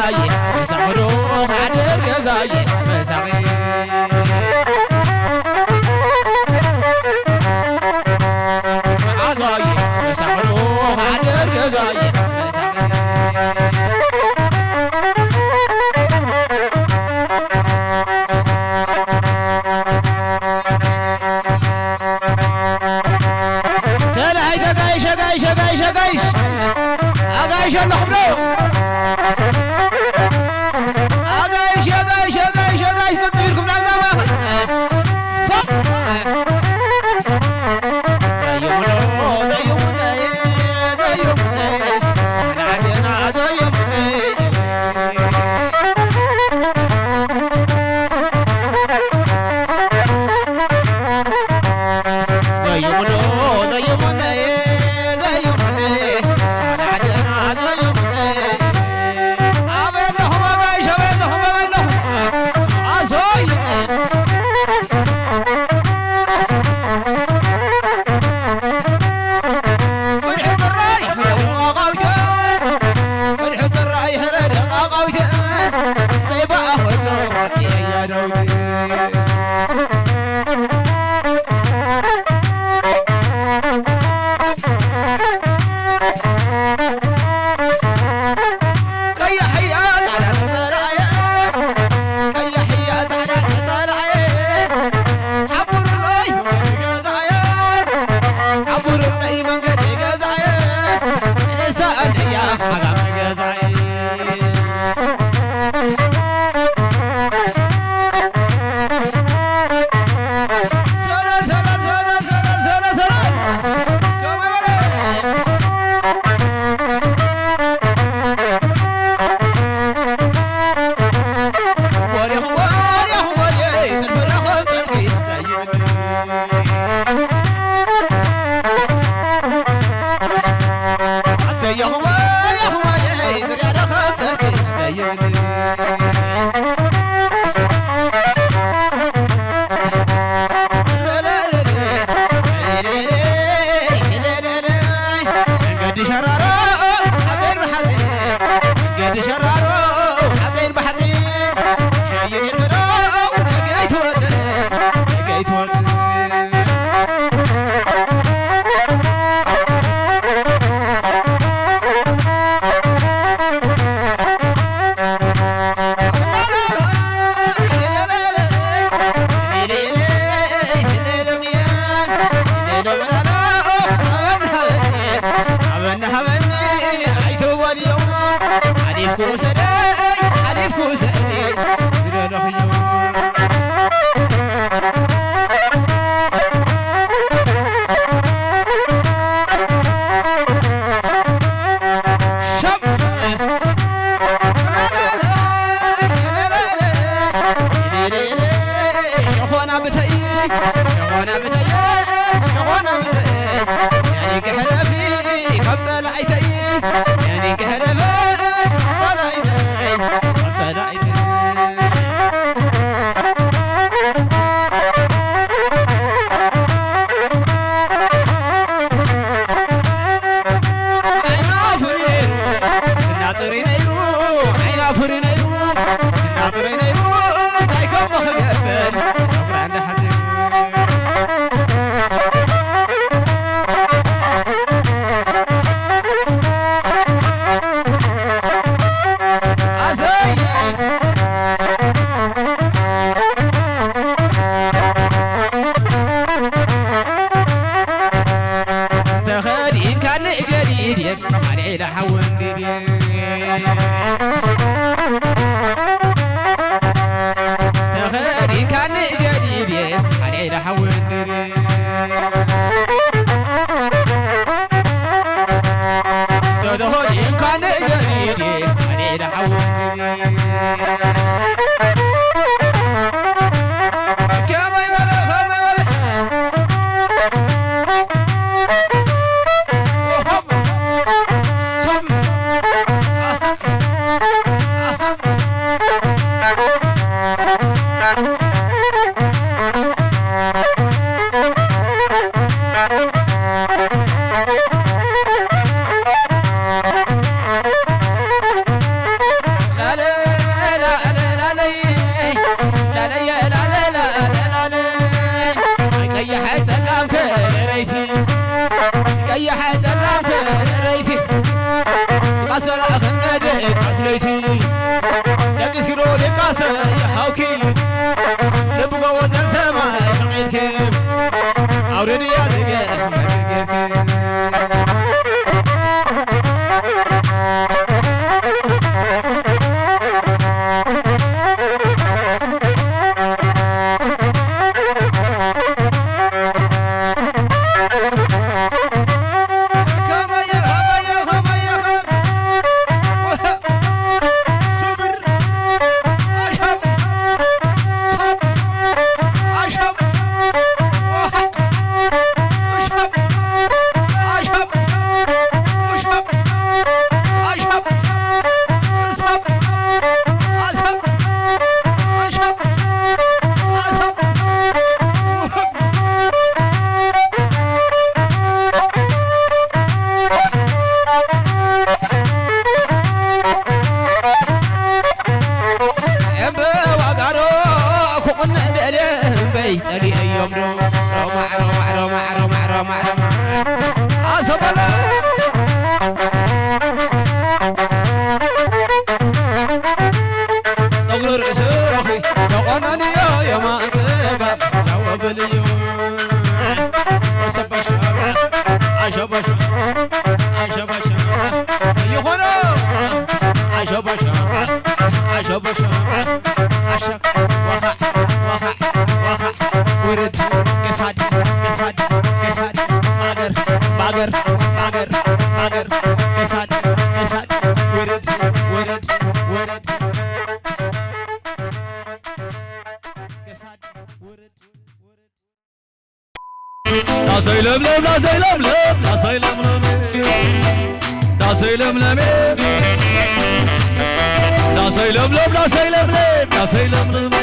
ምሳኽዶ ሓደር ገዛይ ምሳኺ። መዓዛይ ምሳኽዶ ሓደር ገዛይ ምሳኺ። ተለሃይ ተጋይሽ፣ ኣጋይሽ፣ ኣጋይሽ፣ ኣጋይሽ። ኣጋይሽ ኣለኹም ዶ? ኣጋይሽ፣ ኣጋይሽ፣ ኣጋይሽ፣ ኣጋይሽ፣ ቅድም ኢልኩም ናብዛ ማእኸል። ሶፍ። ዘይብሉ፣ ዘይብሉ፣ ዘይብሉ፣ ናዕና ዘይብሉ። ዘይሙኖ፣ ዘይሙነ፣ ዘይሙነ፣ ዓድና ዘይሙነ። ኣበይ ኣለኹም ኣጋይሽ፣ ኣበይ ኣለኹም፣ ኣበይ ኣለኹም? ኣዞይ! ፍርሒ ጥራይ፣ ፍርሒ ኣቓውሸ፣ ፍርሒ ጥራይ፣ ፍርሒ ኣቓውሸ፣ ዘይበኣ ኾሎ፣ ኣትየያ ዳዊት። ቀያሕያ ጻዕዳ ተጸላየ፣ ቀያሕያ ጻዕዳ ተጸላየ፣ ሓቡርለይ መንገዲ ገዛየ፣ ሓቡርለይ መንገዲ ገዛየ፣ ንሳ ኣንድያ ዓጋመ ገዛየ። ሰላም፣ ሰላም፣ ሰላም፣ ሰላም፣ ሰላም፣ ሰላም። ከመይ በለ? ወዲኹም፣ ወዲኹም፣ ወዲኹም፣ ተረኸብ ጸርጊ። መንገዲ ሸራሮ ሓፂር ብሓፂር፣ መንገዲ ሸራሮ ሓፂር ብሓፂር፣ ሸይን ይርበዶ ነገ ኣይትወፅእ፣ ነገ ኣይትወፅእ። ሸኾና ብተይ፣ ሸኾና ብተይ፣ ሸኾና ብተይ፣ ያኔ ክሕለፊ ካብ ጸላኢተይ፣ ያኔ ክሕለፈ ካብ ጸላኢተይ፣ ካብ ጸላኢተይ። ዓይና ፍሪ ነይሩ፣ ስና ጽሪ ነይሩ፣ ዓይና ፍሪ ነይሩ፣ ስና ጽሪ ነይሩ፣ እንታይ ከም ክገብር ጸጉራ እንዳሓጺሩ። ኣሰይ! ተኸዲንካኒ ጀዲድ ኣልዒላ ሓወንዲድ ተኸዲንካኒ ጀዲድ ኣልዒላ ሓወንዲድ ተተኸዲንካኒ ጀዲድ ኣልዒላ ሓወንዲድ ከመይ በለ፣ ከመይ በለ። ደቂ እስኪዶ ደቃሰ ይሃውኪ ልብ ጎቦ ዘርሰማ ተቒልኪ ኣውረድያ ዝገ እምበዋጋሮ ክቑነ እንደለ እምበይ ጸሊአዮም ዶ ሮማዕ ሮማዕ ሮማዕ ሮማዕ ሮማዕ ሮማዕ ኣሰበለ ጸጉሪ ርእሲ ረኺ ተቆነንዮ የማን ጸጋም ያወብልዮ ኣሸበሸበ ኣሸበሸበ ኣሸበሸበ ይኾኖ ኣሸበሸበ ኣሸበሸበ ኣሸ ዋኻ ዋኻ ዋኻ ውርድ ገሳድ ገሳድ ገሳድ ማገር ማገር ማገር ማገር ገሳድ ገሳድ ውርድ ውርድ ውርድ ገሳድ ውርድ ዳሰይ ለምለም ዳሰይ ለምለም ዳሰይ ለምለም ዳሰይ ለምለሜ ዳሰይ ለምለም ዳሰይ ለምለም ዳሰይ ለምለሜ